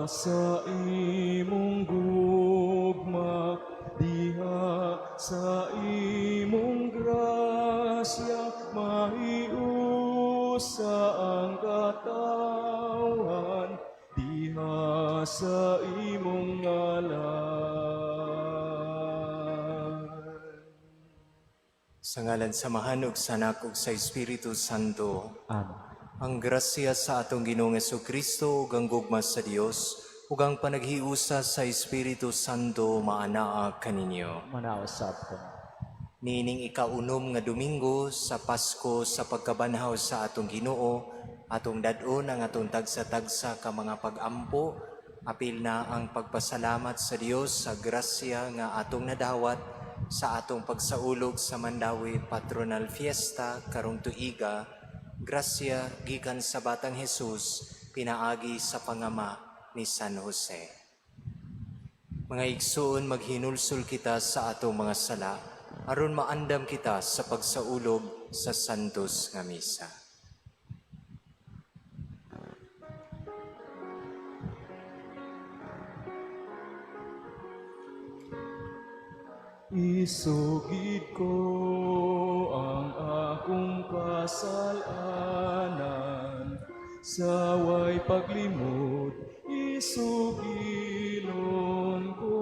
Sa imong gugma, diha sa imong grasya, mahiusa ang katawhan diha sa imong ngalan. Sa ngalan sa Amahan ug sa Anak ug sa Espiritu Santo. Amen. Ang grasya sa atong Ginoong Kristo ug ang gugma sa Dios ug ang panaghiusa sa Espiritu Santo maanaa kaninyo. Manausab ko. Niining ikaunom nga Domingo sa Pasko sa pagkabanhaw sa atong Ginoo, atong dad-on ang atong tagsa-tagsa ka mga pag-ampo, apil na ang pagpasalamat sa Dios sa grasya nga atong nadawat sa atong pagsaulog sa Mandaue Patronal Fiesta karong tuiga, grasya gikan sa Batang Jesus pinaagi sa pangama ni San Jose. Mga igsoon, maghinulsol kita sa atong mga sala aron maandam kita sa pagsaulog sa Santos nga Misa. Isugid ko ang akong kasalanan sa way paglimod, isugilon ko.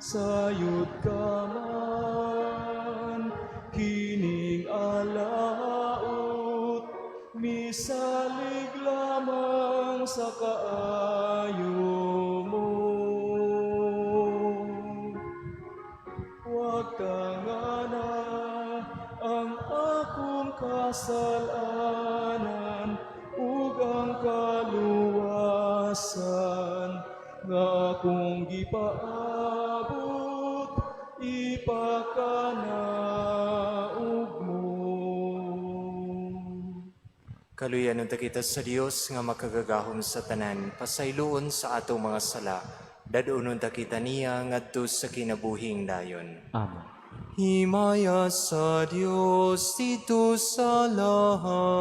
Sayod ka man, kining alaot, misalig lamang sa kaayo mo. Huwag tangana ang akong kasalanan ug ang kaluwasan nga akong gipaabot, ipakanaog mo. Kaluyan unta kita sa Dios nga makagagahom sa tanan, pasayloon sa atong mga sala. Dad-on unta kita niya ngadto sa kinabuhing dayon. Amen. Himaya sa Dios didto sa langit.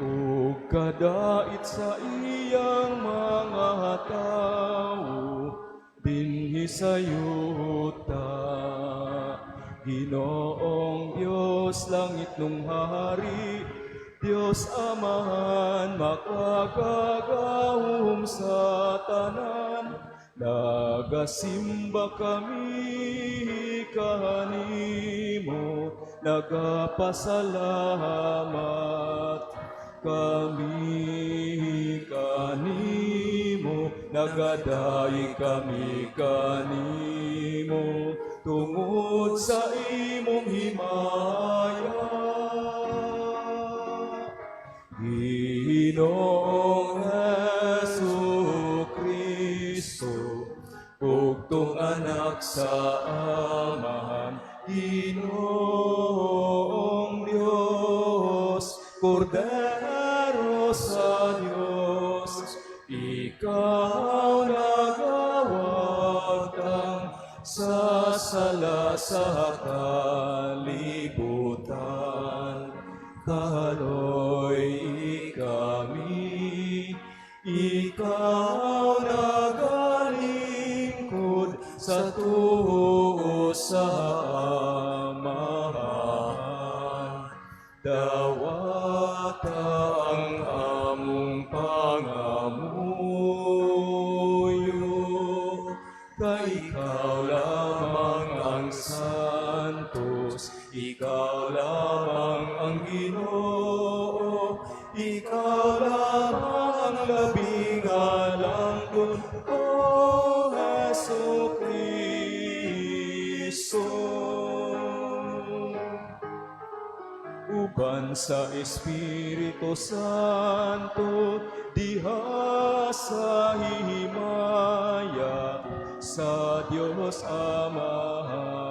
Ug kadait sa iyang mga tawo dinhi sa yuta. Ginoong Dios, langit nung hari, Dios Amahan, makagagahom sa tanan, nagasimba kami kanimo, nagapasalamat kami kanimo, nagadayeg kami kanimo, tungod sa imong himaya. Ginoong Hesu Kristo, bugtong Anak sa Amahan, Ginoong Dios, Kordero sa Dios, ikaw nagawagtang sa sala sa kalibutan. Kaloy kami, ikaw nagalingkod sa tuo sa Amahan. Dawata ang among pangamuyo, kay ikaw lamang ang santos, ikaw lamang ang Ginoo, ikaw lamang ang labing alangkon, O Hesu Kristo. Uban sa Espiritu Santo, diha sa himaya sa Dios Amahan.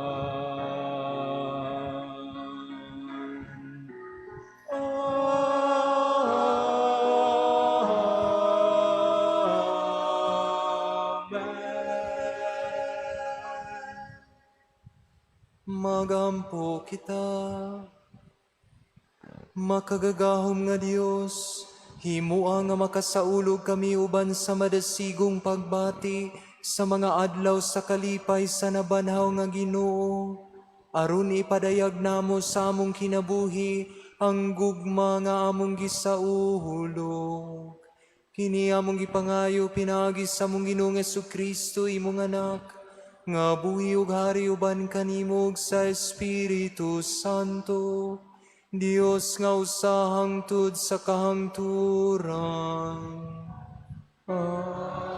Amen. Magampo kita. Makagagahom nga Dios, himua nga makasaulog kami uban sa madasigong pagbati sa mga adlaw sa kalipay sa nabanhaw nga Ginoo. Aron ipadayag namo sa among kinabuhi ang gugma nga among gisaulog. Kini among gipangayo pinaagi sa among Ginoong Kristo, imong anak, nga buhi ug hari uban kanimo ug sa Espiritu Santo, Dios nga usa hangtod sa kahangturan. Amen.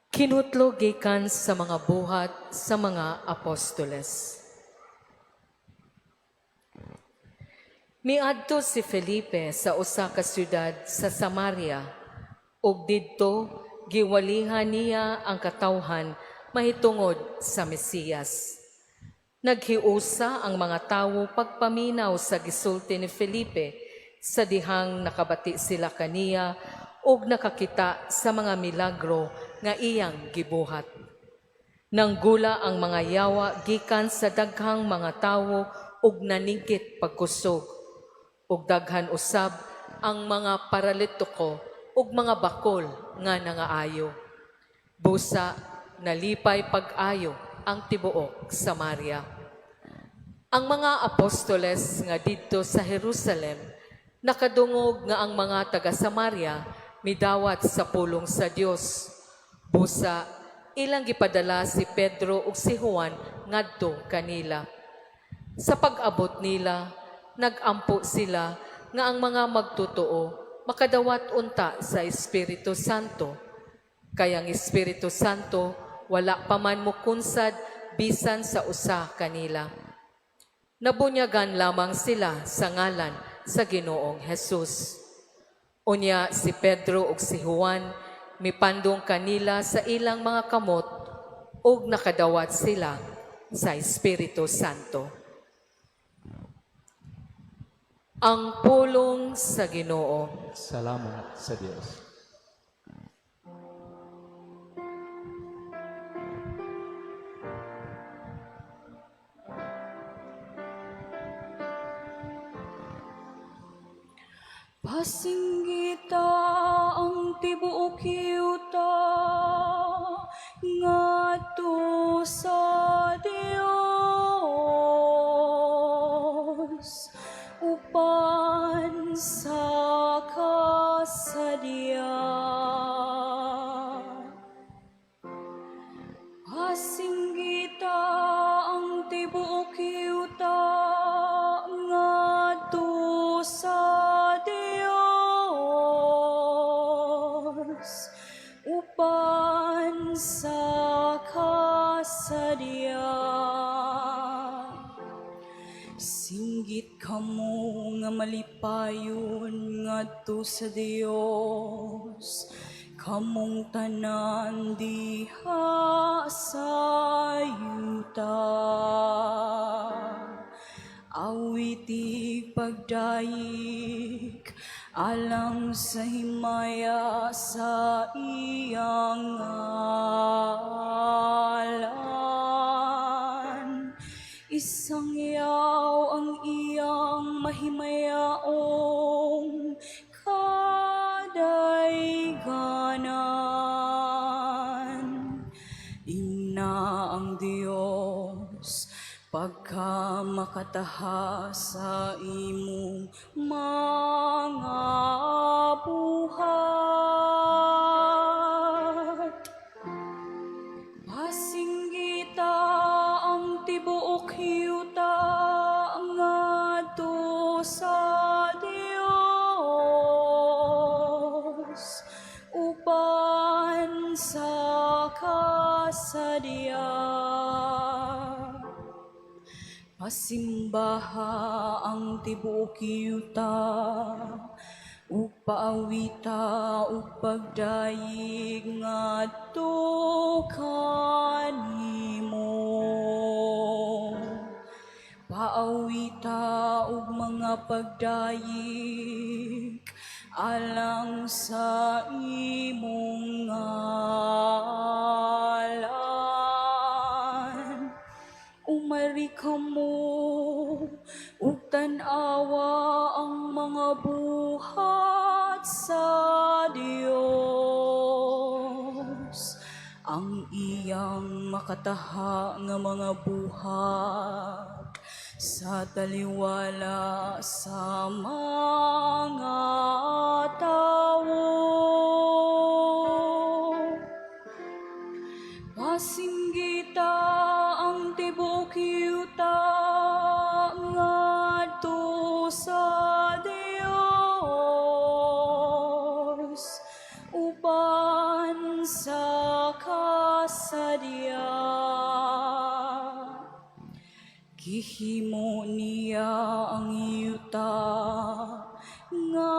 Kinutlo gikan sa mga Buhat sa mga Apostoles. Miadto si Felipe sa usa ka syudad sa Samaria ug didto giwalihan niya ang katawhan mahitungod sa Mesiyas. Naghiusa ang mga tawo pagpaminaw sa gisulti ni Felipe sa dihang nakabati sila kaniya ug nakakita sa mga milagro nga iyang gibuhat. Nanggula ang mga yawa gikan sa daghang mga tawo ug naningkit pagkusog. Ug daghan usab ang mga paralitiko ug mga bakol nga nangaayo. Busa nalipay pag-ayo ang tibuok Samaria. Ang mga apostoles nga didto sa Jerusalem nakadungog nga ang mga taga Samaria midawat sa pulong sa Dios. Busa ilang gipadala si Pedro ug si Juan ngadto kanila. Sa pag-abot nila, nagampo sila nga ang mga magtotoo makadawat unta sa Espiritu Santo. Kay ang Espiritu Santo wala pa man mokunsad bisan sa usa kanila. Nabunyagan lamang sila sa ngalan sa Ginoong Jesus. Unya si Pedro ug si Juan mipandong kanila sa ilang mga kamot ug nakadawat sila sa Espiritu Santo. Ang pulong sa Ginoo. Salamat sa Dios. Pasinggita ang tibuok yuta ngadto sa Dios upan sa kasadya. Pasinggita ang tibuok yuta ngadto sa Dios upan sa kasadya. Singgit kamo nga malipayon ngadto sa Dios, kamong tanan diha sa yuta. Awiti pagdayik alang sa himaya sa iyang ngalan. Isangyaw ang iyang mahimayaong kadayganan. Ingna ang Dios pagka makataha sa imong mga buhat. Pasinggita ang tibuok yuta ngadto sa Dios upan sa kasadya. Pasimbaha ang tibuok yuta ug paawita ug pagdayeg ngadto kanimo. Paawita og mga pagdayeg Alang sa imong ngalan. Umari kamo ug tan-awa ang mga buhat sa Dios, ang iyang makataha nga mga buhat sa taliwala sa mga tawo. Pasinggita ang tibuok yuta ngadto sa Dios uban sa kasadya. Gihimo niya ang yuta nga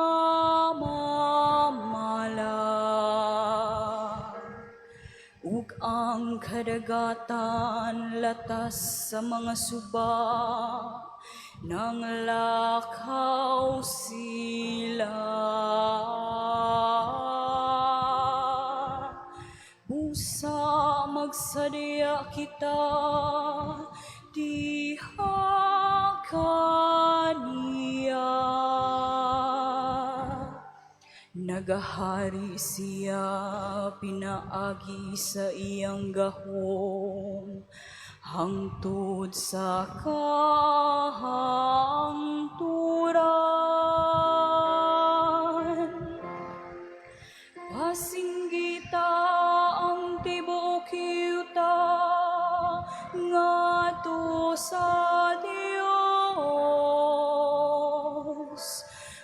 mamala ug ang kadagatan latas sa mga suba, nang lakaw sila. Busa magsadya kita diha kaniya. Nagahari siya pinaagi sa iyang gahom hangtod sa kahangturan. Pasinggita ang tibuok yuta ngadto sa Dios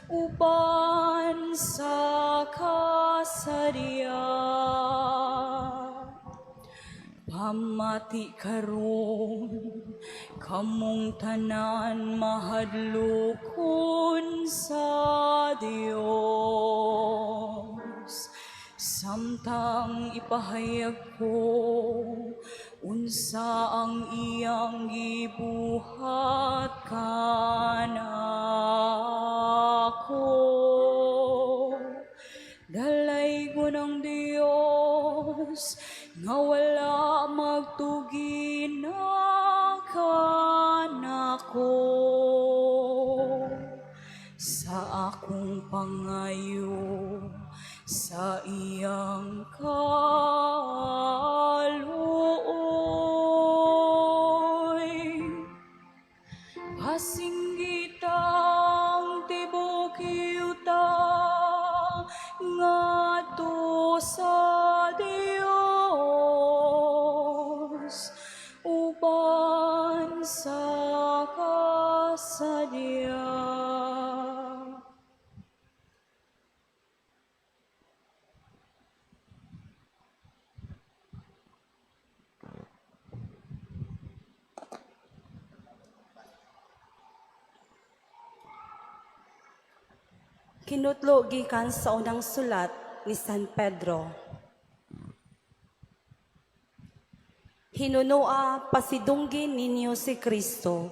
uban sa kasadya. Pamati karon kamong tanan mahadlokon sa Dios samtang ipahayag ko unsa ang iyang gibuhat kanako. Dalaygon ang Dios nga wala magtugina kanako sa akong pangayo sa iyang kaluoy. Pasinggitang tibuok yuta ngadto sa Dios uban sa kasadya. Kinutlo gikan sa unang sulat ni San Pedro. Hinunoa, pasidunggi ninyo si Kristo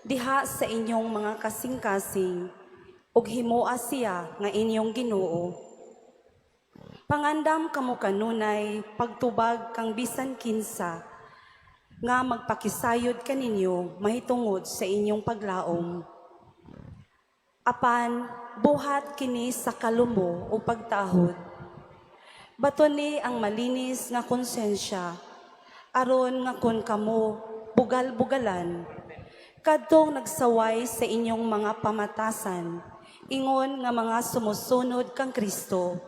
diha sa inyong mga kasing-kasing ug himoa siya nga inyong Ginoo. Pangandam kamo kanunay pagtubag kang bisan kinsa nga magpakisayod kaninyo mahitungod sa inyong paglaom. Apan buhat kini sa kalumo o pagtahod. Batoni ang malinis nga konsensya aron nga kon kamo bugal-bugalan kadtong nagsaway sa inyong mga pamatasan ingon nga mga sumusunod kang Kristo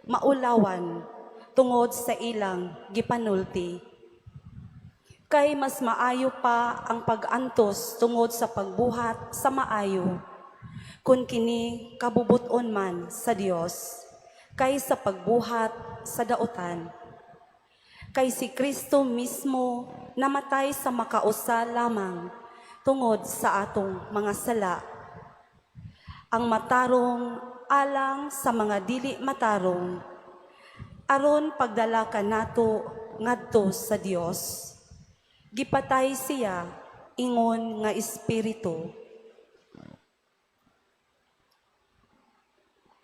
maulawan tungod sa ilang gipanulti. Kay mas maayo pa ang pag-antos tungod sa pagbuhat sa maayo kun kini kabubuton man sa Dios kaysa pagbuhat sa dautan. Kay si Kristo mismo namatay sa makausa lamang tungod sa atong mga sala. Ang matarong alang sa mga dili matarong, aron pagdala kanato ngadto sa Dios. Gipatay siya ingon nga espiritu.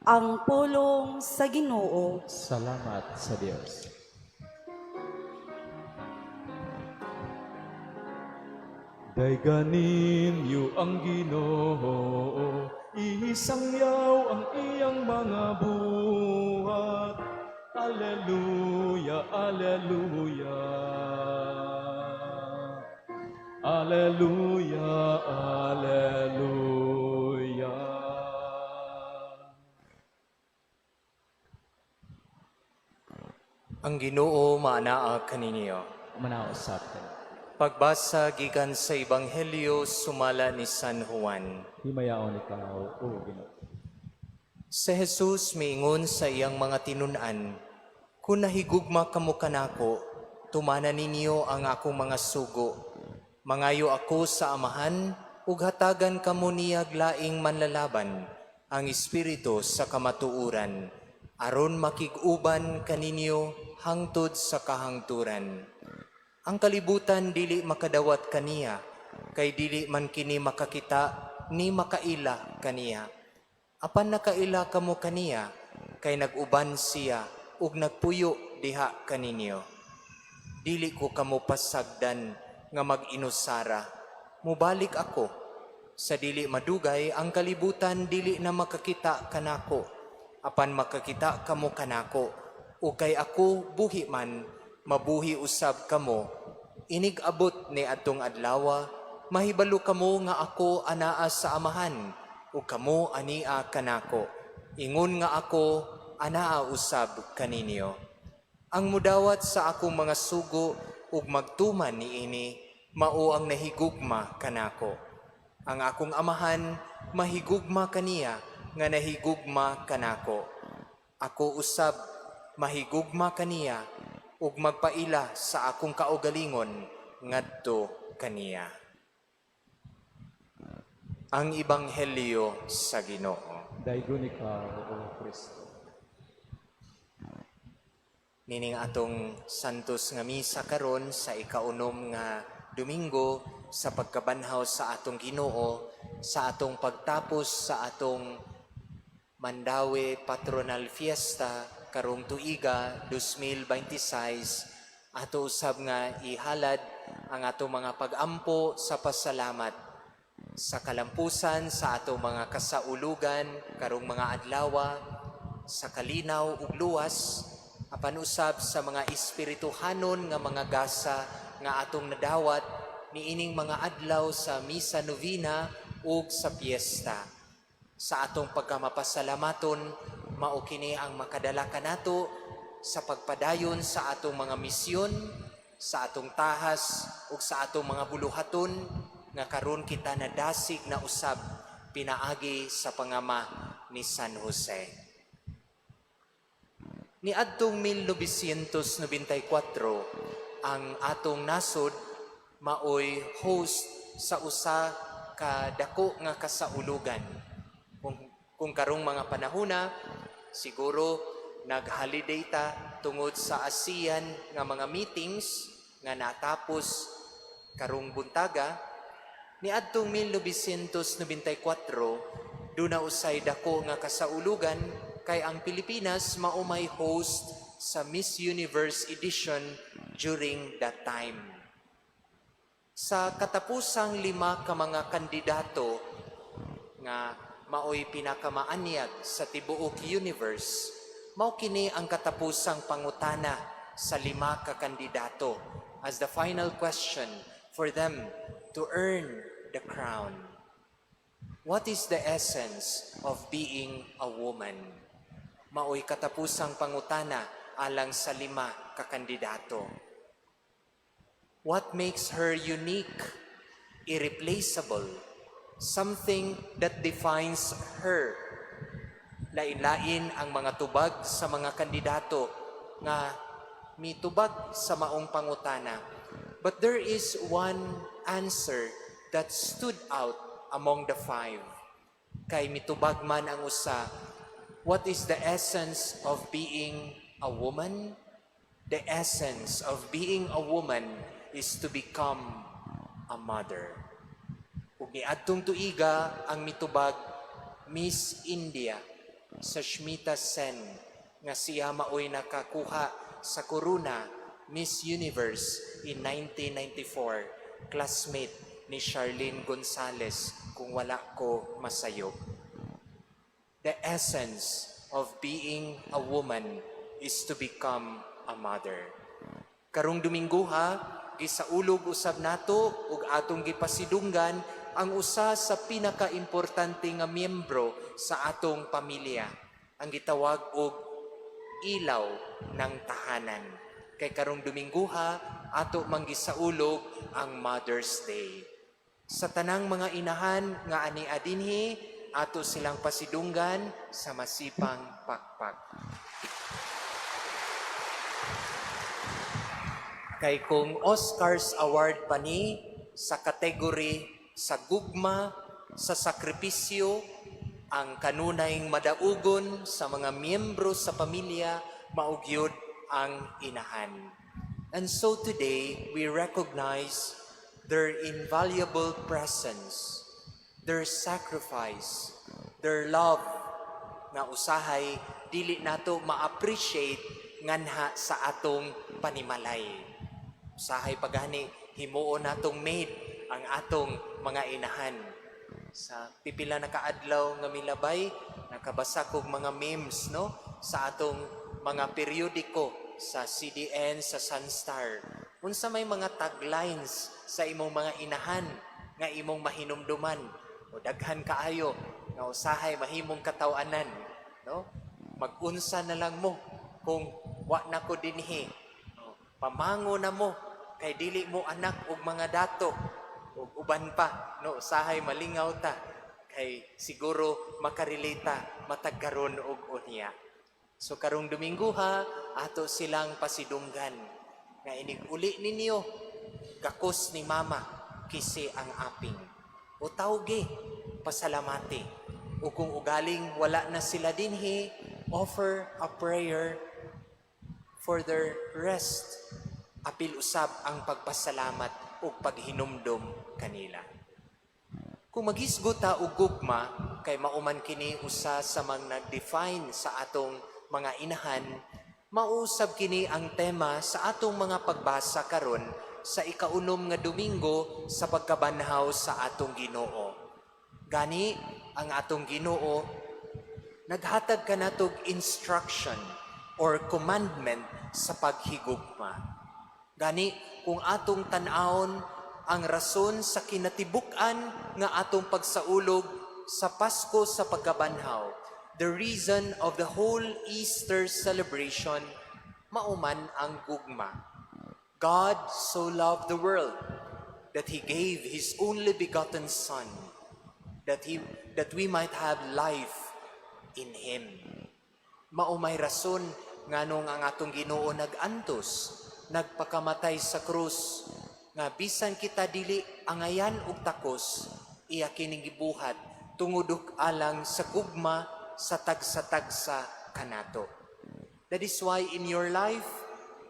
Ang pulong sa Ginoo. Salamat sa Dios. Daygan ninyo ang Ginoo, isangyaw ang iyang mga buhat. Alleluia, alleluia. Alleluia, alleluia. Ang Ginoo maanaa kaninyo. Manausap ka. Pagbasa gikan sa Ebanghelyo sumala ni San Juan. Himayaon ikaw, O Ginoo. Si Jesus miingon sa iyang mga tinun-an, "Kung nahigugma kamo kanako, tumana ninyo ang akong mga sugo. Mangayo ako sa Amahan, ug hatagan kamo niyag laing manlalaban, ang Espiritu sa kamatuoran, aron makig-uban kaninyo hangtod sa kahangturan. Ang kalibutan dili makadawat kaniya, kay dili man kini makakita ni makaila kaniya. Apan nakaila kamo kaniya, kay nag-uban siya ug nagpuyo diha kaninyo. Dili ko kamo pasagdan nga mag-inusara. Mubalik ako. Sa dili madugay, ang kalibutan dili na makakita kanako. Apan makakita kamo kanako. Ug kay ako buhi man, mabuhi usab kamo. Inig abot ni atong adlawa, mahibalo kamo nga ako anaa sa Amahan, ug kamo ania kanako. Ingon nga ako anaa usab kaninyo. Ang mudawat sa akong mga sugo ug magtuman niini, mao ang nahigugma kanako. Ang akong Amahan mahigugma kaniya nga nahigugma kanako. Ako usab mahigugma kaniya ug magpaila sa akong kaugalingon ngadto kaniya." Ang Ebanghelyo sa Ginoo. Daygon ikaw, O Kristo. Nining atong santos nga misa karon sa ikaunom nga Domingo sa pagkabanhaw sa atong Ginoo, sa atong pagtapos sa atong Mandaue Patronal Fiesta karong tuiga 2026, ato usab nga ihalad ang atong mga pagampo sa pasalamat sa kalampusan sa atong mga kasaulugan karong mga adlawa, sa kalinaw ug luwas, apan usab sa mga espirituhanon nga mga gasa nga atong nadawat niining mga adlaw sa misa novena ug sa piyesta. Sa atong pagkamapasalamaton, mao kini ang makadala kanato sa pagpadayon sa atong mga misyon, sa atong tahas ug sa atong mga buluhaton nga karon kita nadasig na usab pinaagi sa pangama ni San Jose. Niadtong 1994, ang atong nasod maoy host sa usa ka dako nga kasaulugan. Kung karong mga panahona, siguro nag-holiday ta tungod sa ASEAN nga mga meetings nga natapos karong buntaga, niadtong 1994, duna usay dako nga kasaulugan kay ang Pilipinas mao may host sa Miss Universe edition during that time. Sa katapusang lima ka mga kandidato nga maoy pinakamaanyag sa tibuok universe, mao kini ang katapusang pangutana sa lima ka kandidato as the final question for them to earn the crown. "What is the essence of being a woman?" Maoy katapusang pangutana alang sa lima ka kandidato. What makes her unique, irreplaceable, something that defines her? Lain-lain ang mga tubag sa mga kandidato nga mitubag sa maong pangutana. But there is one answer that stood out among the five. Kay mitubag man ang usa, "What is the essence of being a woman? The essence of being a woman is to become a mother." Ug niadtong tuiga ang mitubag, Miss India. Sashmita Sen, nga siya maoy nakakuha sa koruna Miss Universe in 1994, classmate ni Charlene Gonzalez kung wala ko masayop. The essence of being a woman is to become a mother. Karong Domingo ha, gisaulog usab nato ug atong gipasidunggan ang usa sa pinakaimportante nga miyembro sa atong pamilya, ang gitawag og ilaw ng tahanan. Kay karong Domingo ha, ato manggisaulog ang Mother's Day. Sa tanang mga inahan nga ani adinhi, ato silang pasidunggan sa masipang pakpak. Kay kung Oscars Award pa ni sa kategory sa gugma, sa sakripisyo, ang kanunay madaugon sa mga miyembro sa pamilya, mao gyud ang inahan. And so today, we recognize their invaluable presence, their sacrifice, their love, nga usahay dili nato ma-appreciate nganha sa atong panimalay. Usahay pagani himuon natong maid ang atong mga inahan. Sa pipila na kaadlaw nga milabay, nakabasa kog mga memes, no, sa atong mga periodiko sa CDN, sa Sunstar. Unsa may mga taglines sa imong mga inahan nga imong mahinumduman? O daghan kaayo nga usahay mahimong katawanan, no? Mag-unsa na lang mo kung wa na ko dinhi. No? Pamango na mo kay dili mo anak og mga dato ug uban pa, no? Usahay malingaw ta kay siguro makarelate ta matag karon og unya. So karong Domingo ha, ato silang pasidunggan nga inig uli ninyo, gakos ni mama kisi ang aping. O tawgi, pasalamati. O kung ugaling wala na sila dinhi, offer a prayer for their rest. Apil usab ang pagpasalamat ug paghinumdom kanila. Kung maghisgot ta og gugma, kay mauman kini usa sa mga nag-define sa atong mga inahan, mausab kini ang tema sa atong mga pagbasa karon sa ikaunom nga Domingo sa pagkabanhaw sa atong Ginoo. Gani ang atong Ginoo naghatag kanatog instruction or commandment sa paghigugma. Gani kung atong tan-awon ang rason sa kinatibuk-an nga atong pagsaulog sa Pasko sa pagkabanhaw, the reason of the whole Easter celebration, mauman ang gugma. God so loved the world that He gave His only begotten Son, that we might have life in Him. Mao may rason nganong ang atong Ginoo nag-antos, nagpakamatay sa krus, nga bisan kita dili angayan og takos, iya kining gibuhat tungod ug alang sa gugma sa tagsa-tagsa kanato. That is why in your life,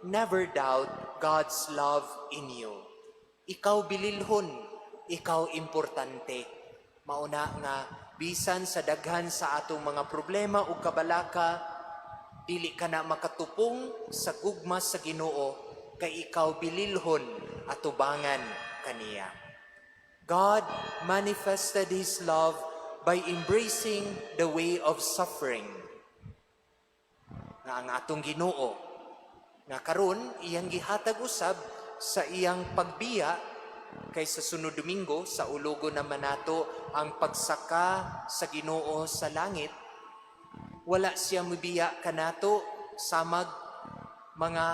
never doubt God's love in you. Ikaw bililhon, ikaw importante. Mauna nga bisan sa daghan sa atong mga problema ug kabalaka, dili ka na makatupong sa gugma sa Ginoo kay ikaw bililhon atubangan kaniya. God manifested His love by embracing the way of suffering. Nga ang atong Ginoo nga karon iyang gihatag usab sa iyang pagbiya, kay sa sunod Domingo saulogon naman nato ang pagsaka sa Ginoo sa langit. Wala siya mibiya kanato samag mga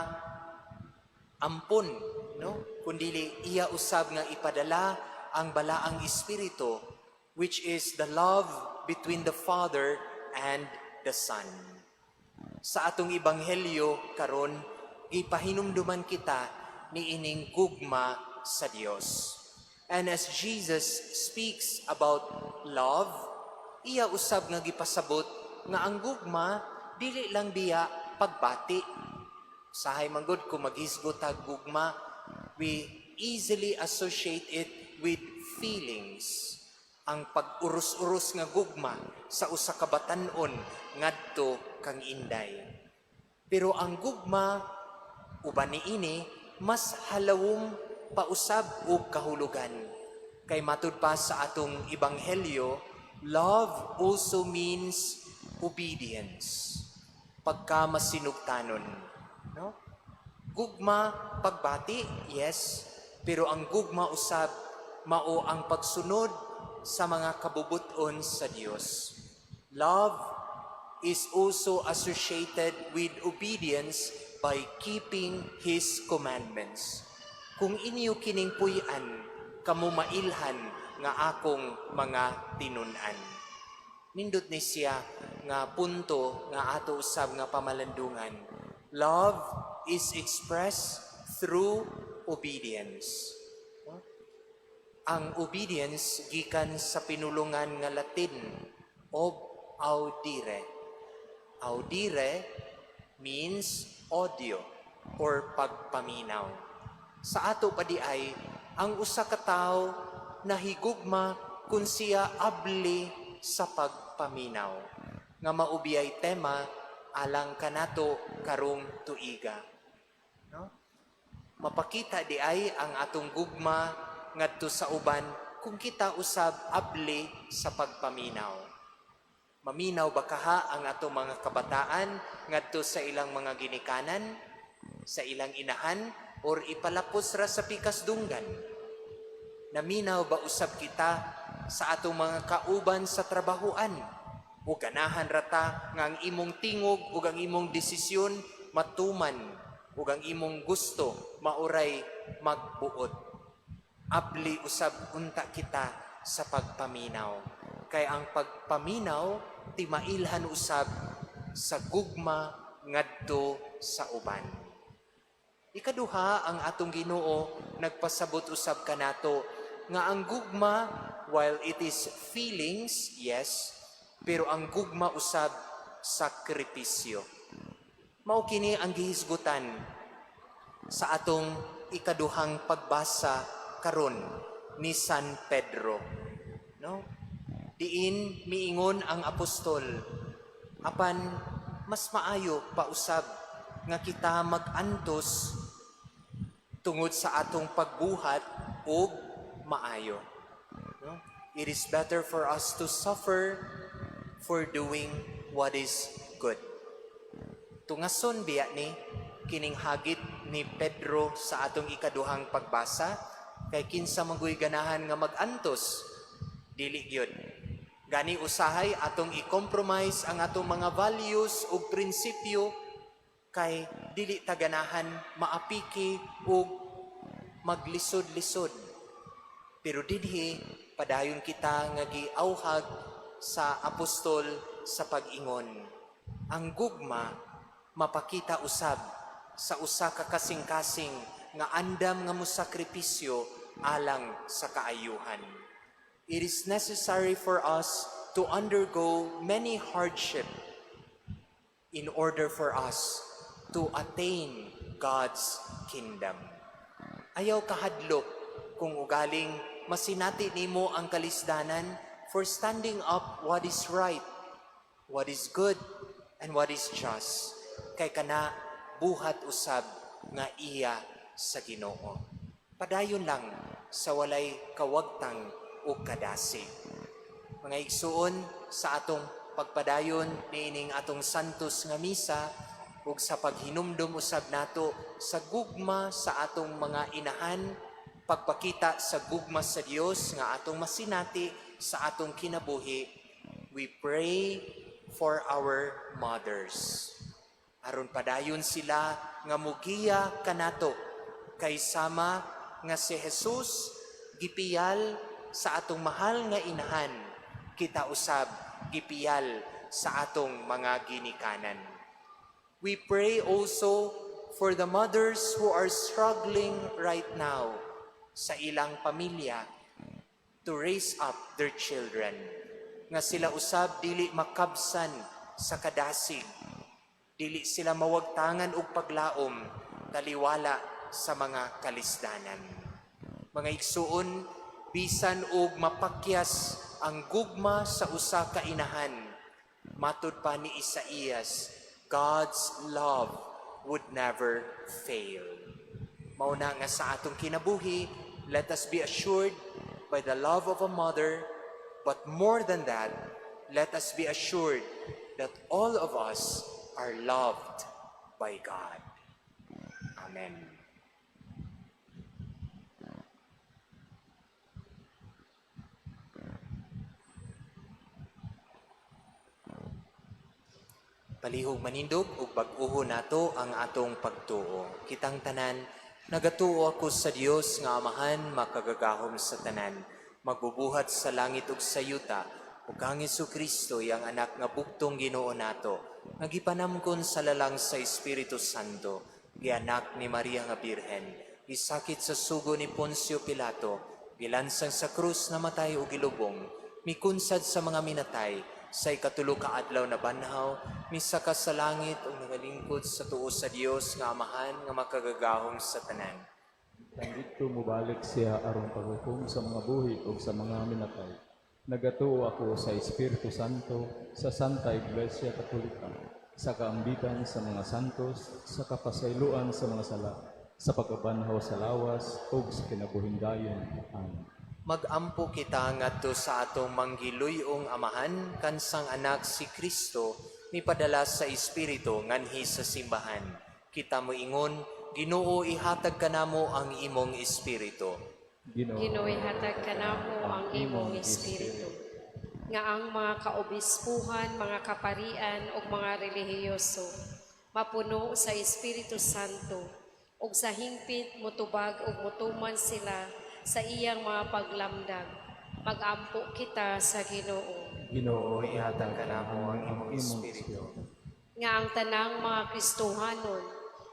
ampon, no, kundili iya usab nga ipadala ang Balaang Espiritu, which is the love between the Father and the Son. Sa atong ebanghelyo karon, gipahinumduman kita niining gugma sa Dios. And as Jesus speaks about love, iya usab nga gipasabot nga ang gugma dili lang biya pagbati. Usahay man gud kung maghisgot tag gugma, we easily associate it with feelings. Ang pag-uros-uros nga gugma sa usa ka batan-on ngadto kang Inday. Pero ang gugma uban niini mas halawom pausab og kahulugan. Kay matud pa sa atong ebanghelyo, love also means obedience. Pagka masinugtanon, no? Gugma pagbati, yes, pero ang gugma usab mao ang pagsunod sa mga kabubuton sa Dios. Love is also associated with obedience by keeping His commandments. "Kung inyo kining puy-an, kamo mailhan nga akong mga tinun-an." Nindot ni siya nga punto nga ato usab nga pamalandungan. Love is expressed through obedience. Ang obedience gikan sa pinulungan nga Latin, ob audire. Audire means audio or pagpaminaw. Sa ato pa diay, ang usa ka tawo nahigugma kung siya abli sa pagpaminaw. Nga mao biyay tema alang kanato karong tuiga. No? Mapakita diay ang atong gugma ngadto sa uban kung kita usab abli sa pagpaminaw. Maminaw ba kaha ang atong mga kabataan ngadto sa ilang mga ginikanan, sa ilang inahan, or ipalapos ra sa pikas dunggan? Naminaw ba usab kita sa atong mga kauban sa trabahuan? O ganahan ra ta nga ang imong tingog ug ang imong desisyon matuman ug ang imong gusto mao ray magbuot? Abli usab unta kita sa pagpaminaw. Kay ang pagpaminaw timailhan usab sa gugma ngadto sa uban. Ikaduha, ang atong Ginoo nagpasabot usab kanato nga ang gugma, while it is feelings, yes, pero ang gugma usab sakripisyo. Mao kini ang gihisgutan sa atong ikaduhang pagbasa karon ni San Pedro. No? Diin miingon ang apostol, apan mas maayo pausab nga kita magantos tungod sa atong pagbuhat og maayo. No? It is better for us to suffer for doing what is good. Tungason biya ni kining hagit ni Pedro sa atong ikaduhang pagbasa, kay kinsa man goy ganahan nga magantos? Dili gyud. Gani usahay atong i-compromise ang atong mga values ug prinsipyo kay dili ta ganahan maapiki ug maglisod-lisod. Pero dinhi padayon kita nga giawhag sa apostol sa pag-ingon. Ang gugma mapakita usab sa usa ka kasing-kasing nga andam nga mosakripisyo alang sa kaayuhan. It is necessary for us to undergo many hardship in order for us to attain God's kingdom. Ayaw kahadlok kung ugaling masinati nimo ang kalisdanan for standing up what is right, what is good, and what is just. Kay kana buhat usab nga iya sa Ginoo. Padayon lang sa walay kawagtang o kadasig. Mga igsuon, sa atong pagpadayon niining atong santos nga misa ug sa paghinumdum usab nato sa gugma sa atong mga inahan, pagpakita sa gugma sa Dios nga atong masinati sa atong kinabuhi, we pray for our mothers. Aron padayon sila nga mugiya kanato, kay sama nga si Jesus gipiyal sa atong mahal nga inahan, kita usab gipiyal sa atong mga ginikanan. We pray also for the mothers who are struggling right now sa ilang pamilya to raise up their children. Nga sila usab dili makabsan sa kadasig, dili sila mawagtangan og paglaom taliwala sa mga kalisdanan. Mga igsuon, bisan og mapakyas ang gugma sa usa ka inahan. Matud pa ni Isaías, God's love would never fail. Mao na nga sa atong kinabuhi, let us be assured by the love of a mother, but more than that, let us be assured that all of us are loved by God. Amen. Palihog manindog ug bag-oho nato ang atong pagtuo. Kitang tanan, nagatuo ako sa Dios nga Amahan makagagahom sa tanan, magbubuhat sa langit ug sa yuta, ug kang Kristo iyang anak nga bugtong Ginoo nato, nga gipanamkon sa lalang sa Espiritu Santo, gianak ni Maria nga Birhen, gisakit sa sugo ni Poncio Pilato, gilansang sa krus, namatay ug gilubong, mikunsad sa mga minatay, sa ikatulo ka adlaw nabanhaw, misaka sa langit ug nagalingkod sa tuo sa Dios nga Amahan nga makagagahom sa tanan. Tang didto mobalik siya aron paghukom sa mga buhi ug sa mga minatay. Nagatuo ako sa Espiritu Santo, sa Santa Iglesia Katolika, sa kaambitan sa mga santos, sa kapasayloan sa mga sala, sa pagkabanhaw sa lawas ug sa kinabuhing dayon. Amen. Magampo kita ngadto sa atong manggiluyong Amahan kansang anak si Kristo mipadala sa Espiritu nganhi sa simbahan. Kita moingon, Ginoo, ihatag kanamo ang imong Espiritu. Ginoo, Ginoo, ihatag kanamo ang imong espiritu. Nga ang mga kaobispuhan, mga kaparian ug mga relihiyoso mapuno sa Espiritu Santo ug sa hingpit motubag ug motuman sila sa iyang mga paglamdag. Magampo kita sa Ginoo. Ginoo, ihatag kanamo ang imong Espiritu. Nga ang tanang mga Kristohanon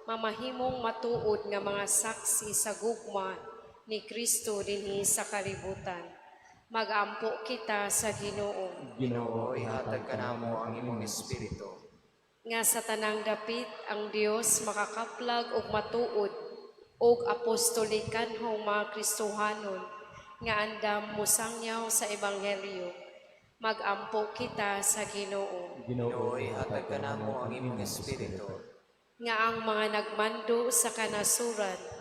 mamahimong matuod nga mga saksi sa gugma ni Kristo dinhi sa kalibutan. Magampo kita sa Ginoo. Ginoo, ihatag kanamo ang imong Espiritu. Nga sa tanang dapit ang Dios makakaplag og matuod og apostolikanhong mga Kristohanon nga andam mosangyaw sa ebanghelyo. Magampo kita sa Ginoo. Ginoo, ihatag kanamo ang imong Espiritu. Nga ang mga nagmando sa kanasuran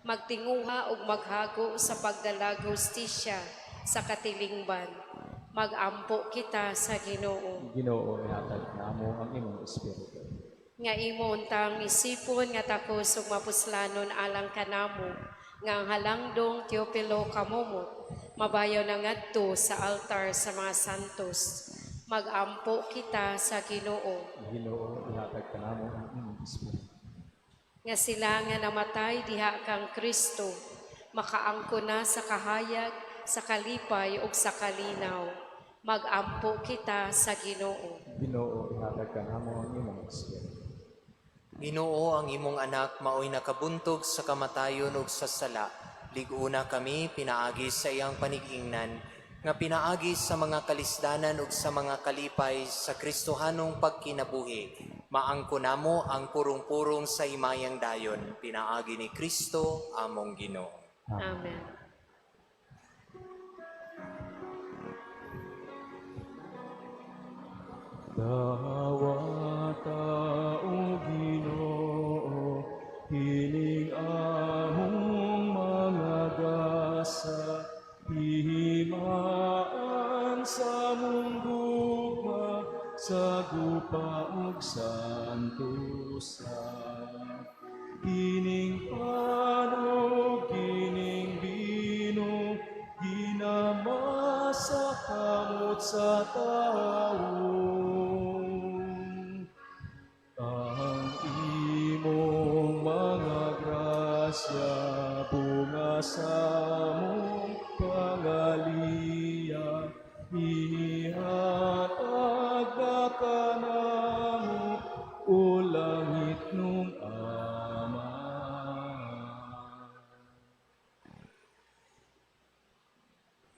magtinguha ug maghago sa pagdalag hustisya sa katilingban. Magampo kita sa Ginoo. Ginoo, ihatag namo ang imong espiritu. Nga imo untang isipon nga takos ug mapuslanon alang kanamo nga ang halangdong Teopilo Camomot mabayaw na ngadto sa altar sa mga santos. Magampo kita sa Ginoo. Ginoo, ihatag kanamo ang imong espiritu. Nga sila nga namatay diha kang Kristo makaangko na sa kahayag, sa kalipay ug sa kalinaw. Magampo kita sa Ginoo. Ginoo, ihatag kanamo ang imong espiritu. Ginoo, ang imong anak maoy nakabuntog sa kamatayon ug sa sala. Lig-una kami pinaagi sa iyang panigingnan, nga pinaagi sa mga kalisdanan ug sa mga kalipay sa Kristohanong pagkinabuhi. Maangko namo ang purong-purong sa himayang dayon, pinaagi ni Kristo among Ginoo. Amen. Dawata o Ginoo, kining among mga gasa, himaan sa among gugma, sa gupa ug santusa. Kining pan ug kining bino, ginama sa kamot sa tawo. Ang imong mga grasya bunga sa among pangaliya, ihatag na kanamo o langitnong Ama.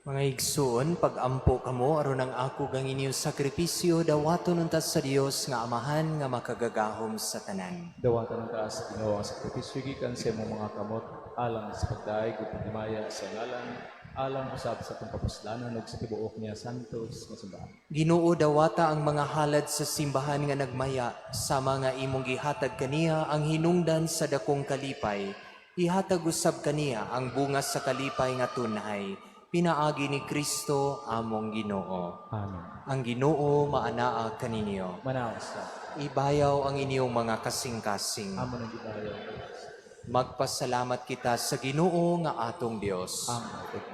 Mga igsoon, pag-ampo kamo aron ang ako gang inyong sakripisyo dawaton unta sa Dios nga Amahan nga makagagahom sa tanan. Dawatan ang taas, Ginoo, ang sakripisyo gikan sa imong mga kamot alang sa pagdayeg ug paghimaya sa ngalan Alang usab sa atong kapuslanan ug sa tibuok niya santos nga simbahan. Ginoo, dawata ang mga halad sa simbahan nga nagmaya sama nga imong gihatag kaniya ang hinungdan sa dakong kalipay. Ihatag usab kaniya ang bunga sa kalipay nga tunhay. Pinaagi ni Kristo among Ginoo. Amen. Ang Ginoo maanaa kaninyo. Manaos sa Ibayaw ang inyong mga kasing-kasing. Amo nang gibayaw. Magpasalamat kita sa Ginoo nga atong Dios. Ang mauod.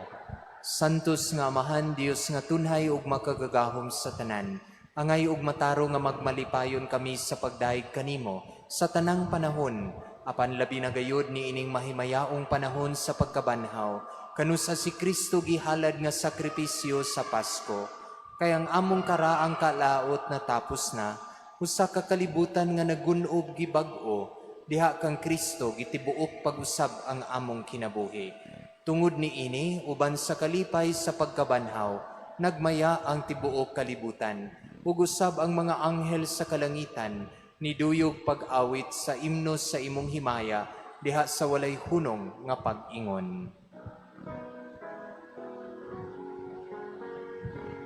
Santos nga Amahan, Dios nga tunhay ug makagagahom sa tanan. Angay ug matarong nga magmalipayon kami sa pagdayeg kanimo sa tanang panahon, apan labi na gayud niining mahimayaong panahon sa pagkabanhaw, kanusa si Kristo gihalad nga sakripisyo sa Pasko. Kay ang among karaang kalaot natapos na, usa ka kalibutan nga nagun-ob gibag-o, diha kang Kristo gitibuok pag-usab ang among kinabuhi. Tungod niini, uban sa kalipay sa pagkabanhaw, nagmaya ang tibuok kalibutan, ug usab ang mga anghel sa kalangitan, niduyog pag-awit sa imno sa imong himaya, diha sa walay hunong nga pag-ingon.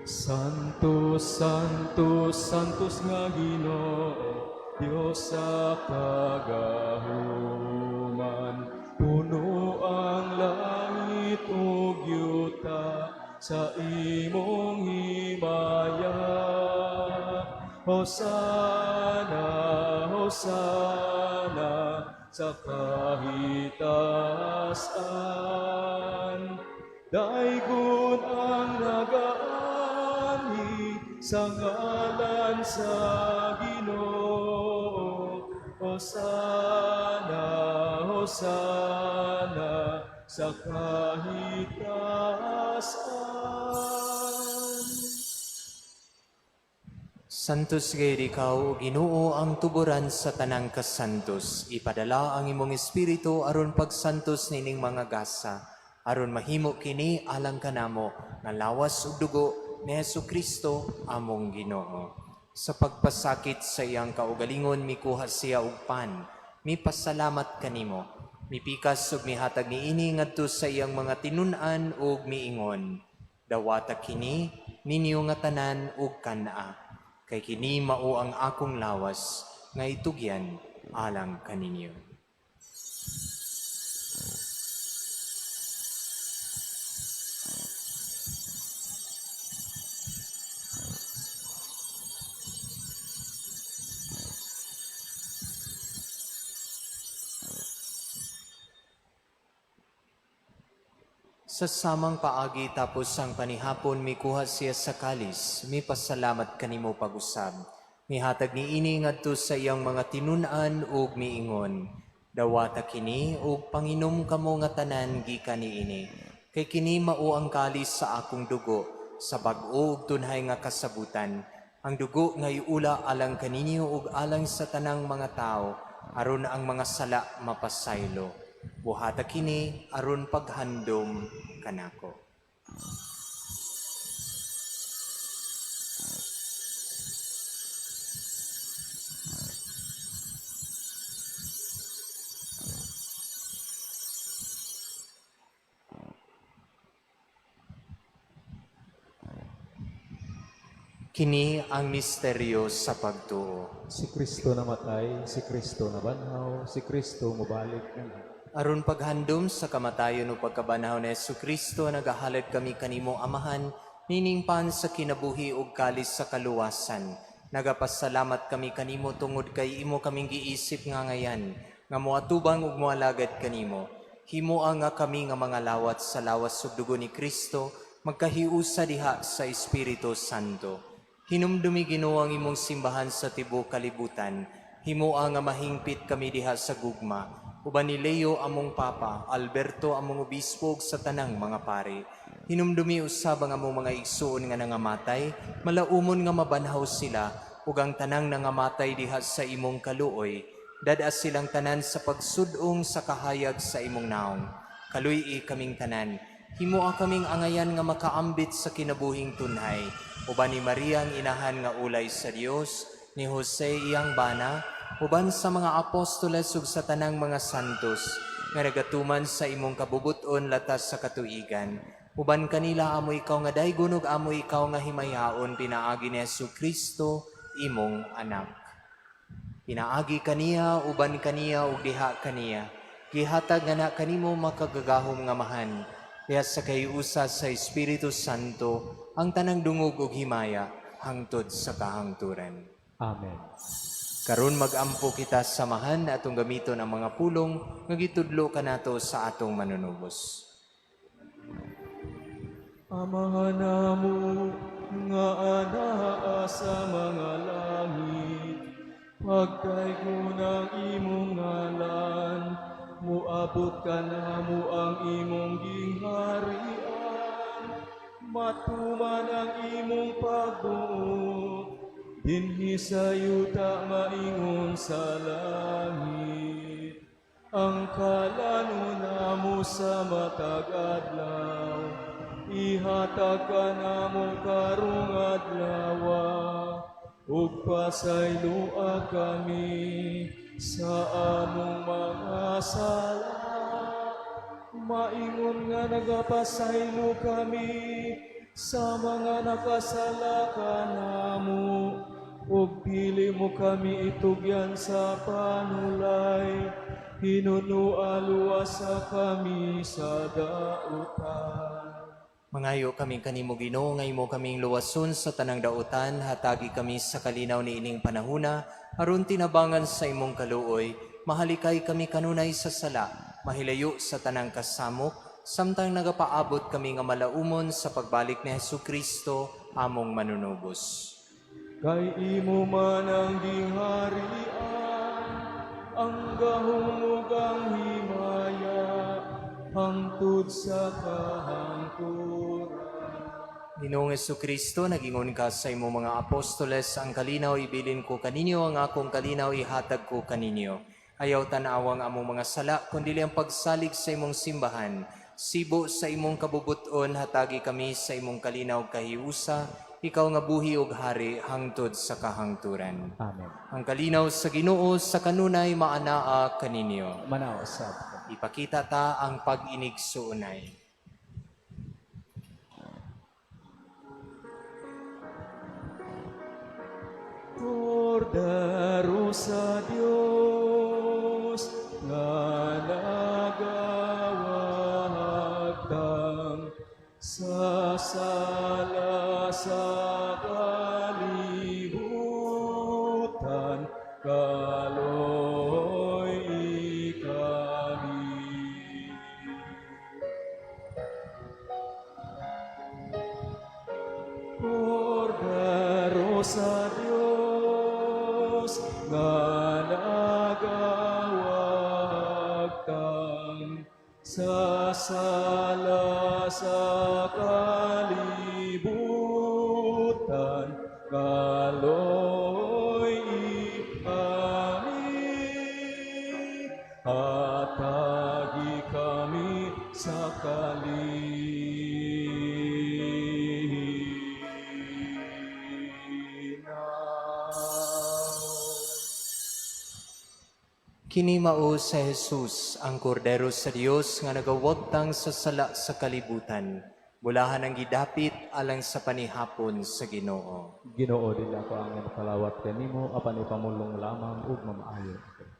Santo, Santo, Santos nga Ginoo, Dios sa kagahuman. Puno ang langit ug yuta sa imong himaya. Hosana, Hosana sa kahitasan. Daygon ang nagaanhi sa ngalan sa Ginoo. Hosana, Hosana sa kahitasan. Santos gayud ikaw, o Ginoo, ang tuburan sa tanang kasantos. Ipadala ang imong espiritu aron pagsantos nining mga gasa, aron mahimo kini alang kanamo nga lawas ug dugo ni Hesukristo among Ginoo. Sa pagpasakit sa iyang kaugalingon mikuha siya og pan, mipasalamat kanimo, mipikas ug mihatag niini ngadto sa iyang mga tinun-an ug miingon. Dawata kini ninyo nga tanan ug kan-a, kay kini mao ang akong lawas nga itugyan alang kaninyo. Sa samang paagi tapos ang panihapon, mikuha siya sa kalis, mipasalamat kanimo pag-usab. Mihatag niini ngadto sa iyang mga tinun-an ug miingon. Dawata kini ug panginom kamo nga tanan gikan niini. Kay kini mao ang kalis sa akong dugo, sa bag-o ug tunhay nga kasabutan. Ang dugo nga iula alang kaninyo ug alang sa tanang mga tawo, aron ang mga sala mapasaylo. Buhata kini aron paghandom kanako. Kini ang misteryo sa pagtuo. Si Kristo namatay, si Kristo nabanhaw, si Kristo mobalik na. Aron paghandom sa kamatayon o pagkabanhaw ni Hesukristo, nagahalad kami kanimo Amahan, nining pan sa kinabuhi ug kalis sa kaluwasan. Nagapasalamat kami kanimo tungod kay imo kaming giisip nga ngayan, nga moatubang ug moalagad kanimo. Himoa nga kami nga mga lawat sa lawas ug dugo ni Kristo, magkahiusa diha sa Espiritu Santo. Hinumdumi Ginoo ang imong simbahan sa tibuok kalibutan. Himoa nga mahingpit kami diha sa gugma. Uban ni Leo among Papa, Alberto among obispo ug sa tanang mga pari. Hinumdumi usab ang among mga igsuon nga nangamatay, malaumon nga mabanhaw sila ug ang tanang nangamatay diha sa imong kaluoy. Dad-a silang tanan sa pagsud-ong sa kahayag sa imong naong. Kaluy-i kaming tanan. Himoa kaming angayan nga makaambit sa kinabuhing tunhay. Uban ni Maria ang inahan nga ulay sa Dios, ni Jose iyang bana, uban sa mga apostoles ug sa tanang mga santos nga nagatuman sa imong kabubuton latas sa katuigan. Uban kanila amo ikaw nga daygon ug amo ikaw nga himayaon pinaagi ni Hesus Kristo, imong anak. Pinaagi kaniya, uban kaniya ug diha kaniya. Gihatag nga na kanimo makagagahom nga Amahan, diha sa kahiusa sa Espiritu Santo, ang tanang dungog ug himaya hangtod sa kahangturan. Amen. Karon mag-ampo kita sa Amahan, atong gamiton ang mga pulong nga gitudlo kanato sa atong manunubos. Amahan namo nga anaa sa mga langit, pagdaygon ang imong ngalan, muabot kanamo ang imong gingharian, matuman ang imong pagbuot, dinhi sa yuta maingon sa langit. Ang kalanon namo sa matag adlaw, ihatag kanamo karong adlawa, ug pasayloa kami sa among mga sala, maingon nga nagapasaylo kami sa mga nakasala kanamo, ug dili mo kami itugyan sa panulay, hinunua luwasa kami sa dautan. Mangayo kami kanimo, Ginoo, nga imo kaming luwason sa tanang dautan, hatagi kami sa kalinaw niining panahuna aron tinabangan sa imong kaluoy, mahalikay kami kanunay sa sala, mahilayo sa tanang kasamok, samtang nagapaabot kami nga malaumon sa pagbalik ni Hesus Kristo among manunubos. Kay imo man ang gingharian, ang gahom ug ang himaya, hangtod sa kahangturan. Ginoong Kristo, nagingon ka sa imong mga apostoles, "Ang kalinaw ibilin ko kaninyo, ang akong kalinaw ihatag ko kaninyo." Ayaw tan-awang among mga sala, kundi ang pagsalig sa imong simbahan. Sibo sa imong kabubuton, hatagi kami sa imong kalinaw kahiusa, ikaw nga buhi ug hari hangtod sa kahangturan. Amen. Ang kalinaw sa Ginoo sa kanunay maanaa kaninyo. Manao usab. Ipakita ta ang pag-inigsuonay. Kordero sa Dios nga nagawagtang sa sala sa kalibutan, kaloy kami. Kordero sa Dios nga nagawagtang sa sala sa kalibutan, kaloy kami, hatagi kami sa kalinaw. Kini mao si Jesus, ang Kordero sa Dios nga nagawagtang sa sala sa kalibutan. Bulahan ang gidapit alang sa panihapon sa Ginoo. Ginoo, dili ako angay makalawat kanimo, apan ipamulong lamang ug mamaayo ako.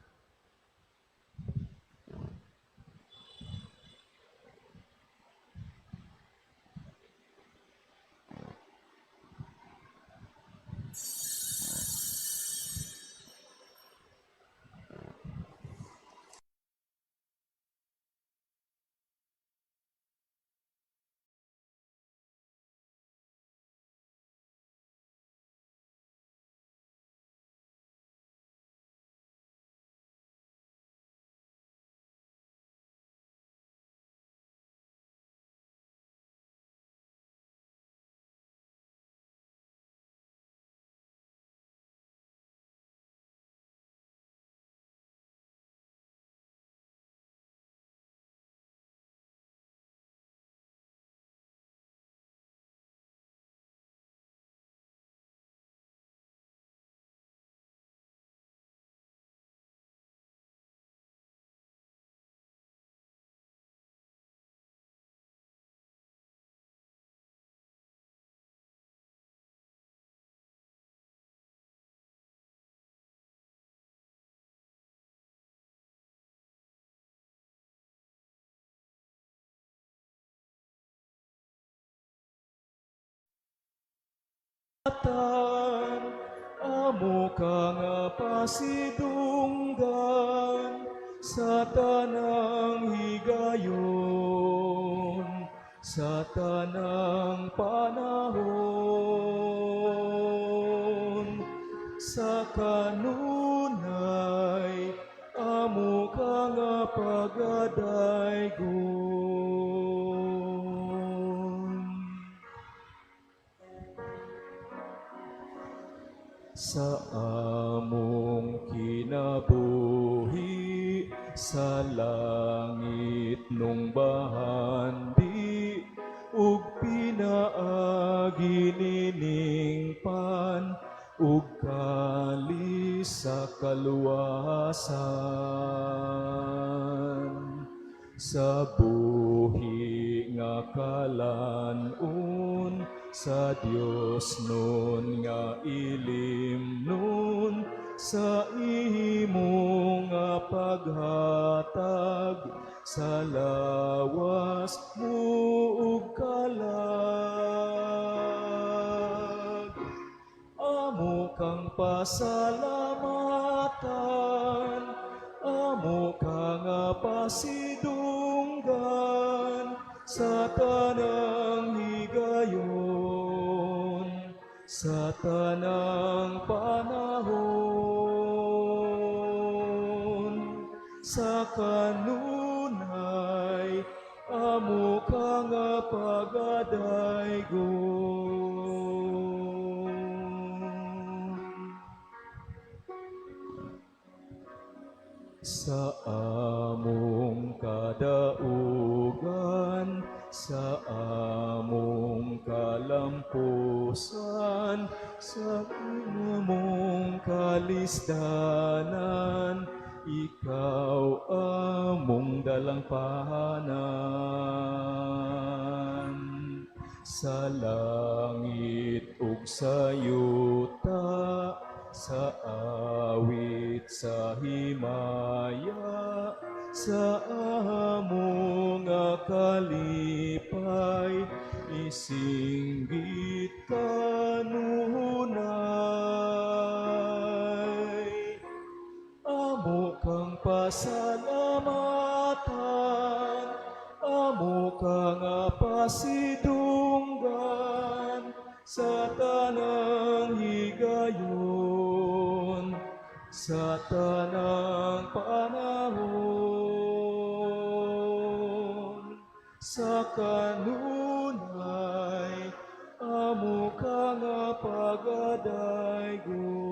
ka nga pasidunggan sa tanang higayon, sa tanang panahon. Sa kanunay, amo ka nga pagadaygon. Sa among kinabuhi, sa langit nung bahandi, ug pinaagi nining pan ug kalis sa kaluwasan. Sa buhi nga kalan-on, sa Dios nun nga ilimnon, sa imo nga paghatag sa lawas mo ug kalag. Amo kang pasalamatan, amo ka nga pasidunggan sa tanang higayon, sa tanang panahon. Sa kanunay, amo ka nga pagadaygon. Sa among kadaugan, sa among kalampusan, sa among kalisdanan, ikaw among dalangpanan. Sa langit ug sa yuta, sa awit sa himaya, sa among nga kalipay, isinggit kanunay. Amo kang pasalamatan, amo ka nga pasidunggan sa tanang higayon, sa tanang panahon. Sa kanunay, amo ka nga pagadaygon.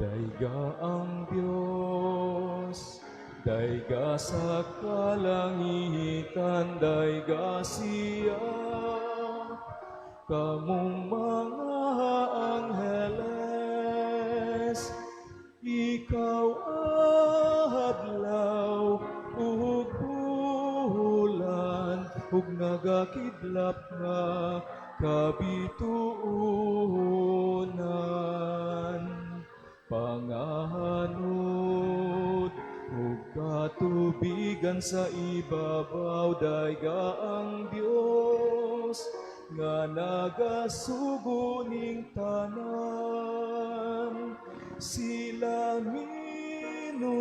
Dayga ang Diyos, dayga sa kalangitan, dayga siya. Kamong mga angheles, ikaw adlaw ug bulan, ug nagakidlap nga kabituonan. Panganod ug katubigan sa ibabaw, dayga ang Dios nga nagasugo ning tanan. Sila minunot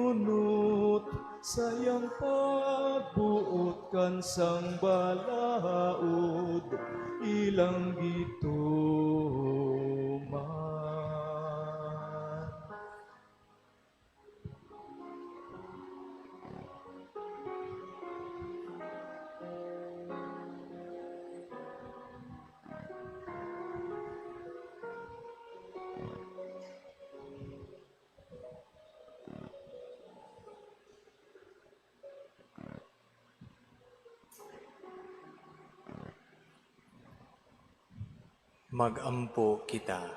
sa iyang pagbuot kansang balaod, ilang gituman. Magampo kita.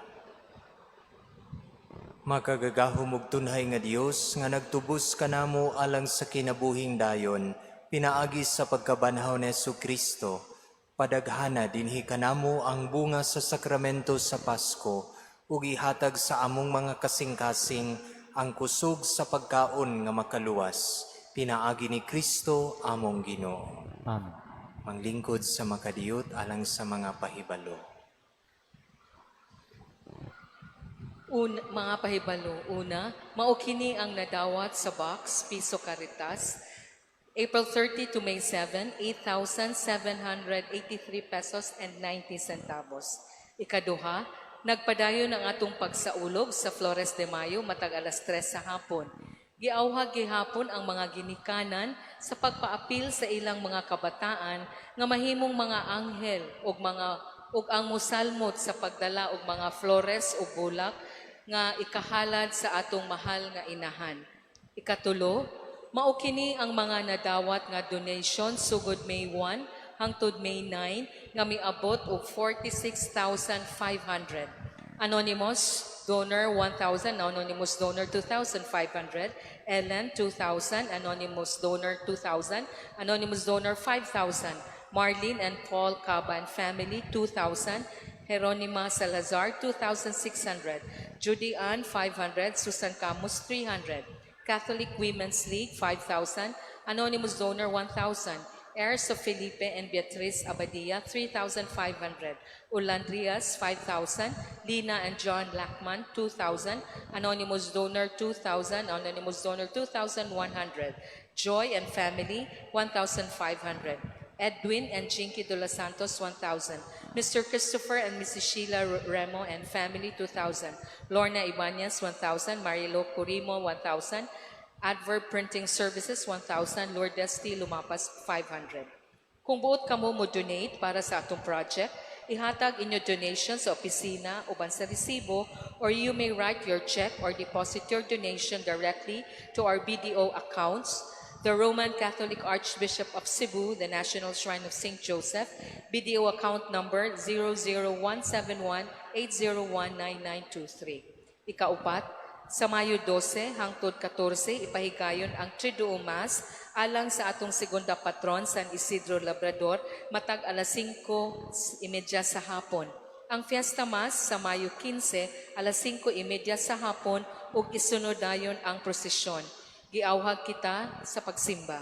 Makagagahom ug tunhay nga Dios nga nagtubos kanamo alang sa kinabuhing dayon pinaagi sa pagkabanhaw ni Kristo, padaghana dinhi kanamo ang bunga sa sakramento sa Pasko ug ihatag sa among mga kasing-kasing ang kusog sa pagkaon nga makaluwas pinaagi ni Kristo among Ginoo. Amen. Manglingkod sa makadiyot alang sa mga pahibalo. Mga pahibalo, una, mao kini ang nadawat sa box Piso Caritas, April 30 to May 7, 8,783 pesos and 90 centavos. Ikaduha, nagpadayon ang atong pagsaulog sa Flores de Mayo matag alas 3 sa hapon. Giawhag gihapon ang mga ginikanan sa pagpaapil sa ilang mga kabataan nga mahimong mga anghel ug mga ug ang musalmot sa pagdala og mga flores ug bulak nga ikahalad sa atong mahal nga inahan. Ikatulo, mao kini ang mga nadawat nga donation sugod May 1 hangtod May 9 nga miabot og 46,500. Anonymous donor 1,000, anonymous donor 2,500, Ellen 2,000, anonymous donor 2,000, anonymous donor 5,000, Marlene and Paul Caban family 2,000, Jeronima Salazar 2,600, Judy Ann 500, Susan Camus 300, Catholic Women's League 5,000, anonymous donor 1,000, Heirs of Felipe and Beatriz Abadia 3,500, Ulandrias 5,000, Lina and John Lackman 2,000, anonymous donor 2,000, anonymous donor 2,100, Joy and Family 1,500, Edwin and Jinky de los Santos 1,000, Mr. Christopher and Mrs. Sheila Remo and Family 2,000, Lorna Ibanez 1,000, Marilo Curimo 1,000, Adverb Printing Services 1,000, Lourdes T. Lumapas 500. Kung buot kamo mo donate para sa atong project, ihatag inyo donation sa opisina uban sa resibo, or you may write your check or deposit your donation directly to our BDO accounts, the Roman Catholic Archbishop of Cebu, the National Shrine of St. Joseph, BDO account number 00171-8019923. Ikaupat, sa Mayo 12 hangtod 14, ipahigayon ang Triduum Mass alang sa atong segunda patron, San Isidro Labrador, matag alas 5:30 sa hapon. Ang Fiesta Mass sa Mayo 15, alas 5:30 sa hapon ug isunod dayon ang prosesyon. Giawhag kita sa pagsimba.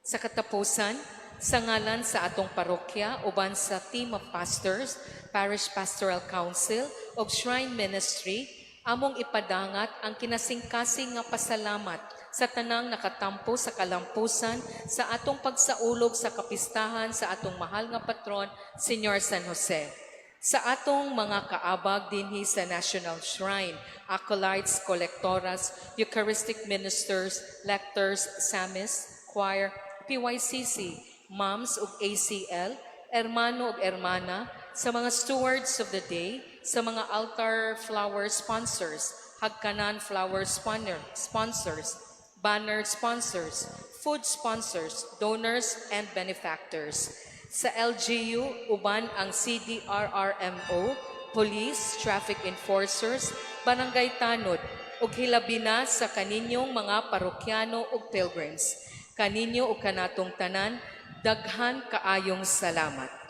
Sa katapusan, sa ngalan sa atong parokya uban sa team of pastors, Parish Pastoral Council ug Shrine Ministry, among ipadangat ang kinasingkasing nga pasalamat sa tanang nakatampo sa kalampusan sa atong pagsaulog sa kapistahan sa atong mahal nga patron, Senyor San Jose. Sa atong mga kaabag dinhi sa National Shrine, acolytes, collectoras, Eucharistic ministers, lectors, psalmists, choir, PYCC, moms ug ACL, hermano ug hermana, sa mga stewards of the day, sa mga altar flower sponsors, hagkanan flower sponsors, banner sponsors, food sponsors, donors, and benefactors. Sa LGU, uban ang CDRRMO, police, traffic enforcers, barangay tanod, ug hilabi na sa kaninyong mga parokyano ug pilgrims. Kaninyo ug kanatong tanan, daghan kaayong salamat.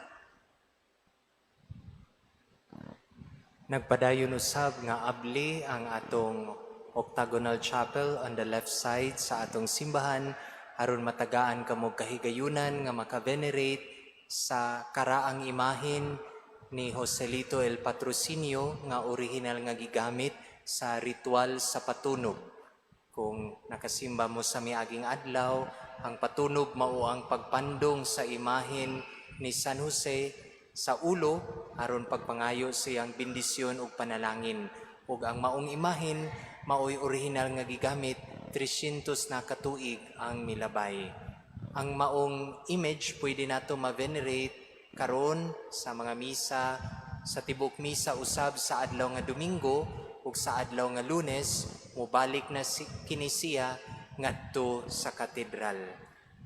Nagpadayon usab nga abli ang atong octagonal chapel on the left side sa atong simbahan aron matagaan kamo kahigayunan nga maka-venerate sa karaang imahen ni Joselito el Patrocinio nga original nga gigamit sa ritual sa patunob. Kung nakasimba mo sa miaging adlaw, ang patunob mao ang pagpandong sa imahen ni San Jose sa ulo aron pagpangayo sa iyang bendisyon ug panalangin. Ug ang maong imahen maoy orihinal nga gigamit 300 na katuig ang milabay. Ang maong image pwede nato ma-venerate karon sa mga misa, sa tibok misa usab sa adlaw nga Domingo ug sa adlaw nga Lunes mobalik na si kini siya ngadto sa katedral.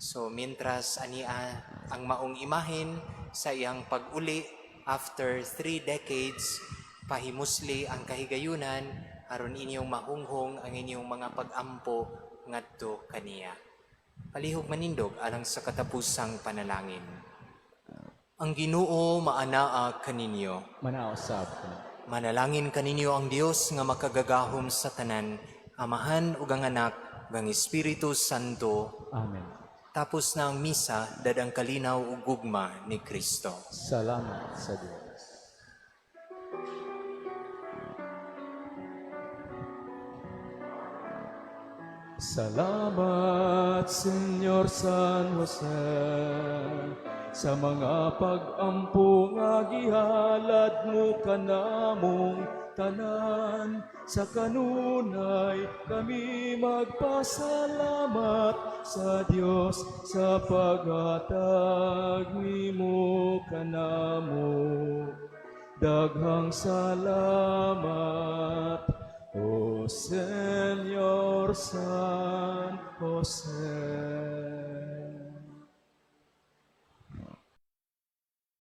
So mientras ania ang maong imahen sa iyang pag-uli after 3 decades, pahimusli ang kahigayunan aron inyong mahunghong ang inyong mga pag-ampo ngadto kaniya. Palihog manindog alang sa katapusang panalangin. Ang Ginoo maanaa kaninyo. Manausab kani. Manalangin kaninyo ang Dios nga makagagahom sa tanan, Amahan ug ang Anak ug ang Espiritu Santo. Amen. Tapos na ang misa, dadang kalinaw ug gugma ni Kristo. Salamat sa Dios. Salamat, Senyor San Jose, sa mga pag-ampo nga gihalad mo kanamong tanan. Sa kanunay kami magpasalamat sa Dios sa paghatag nimo kanamo. Daghang salamat, O Senyor San Jose.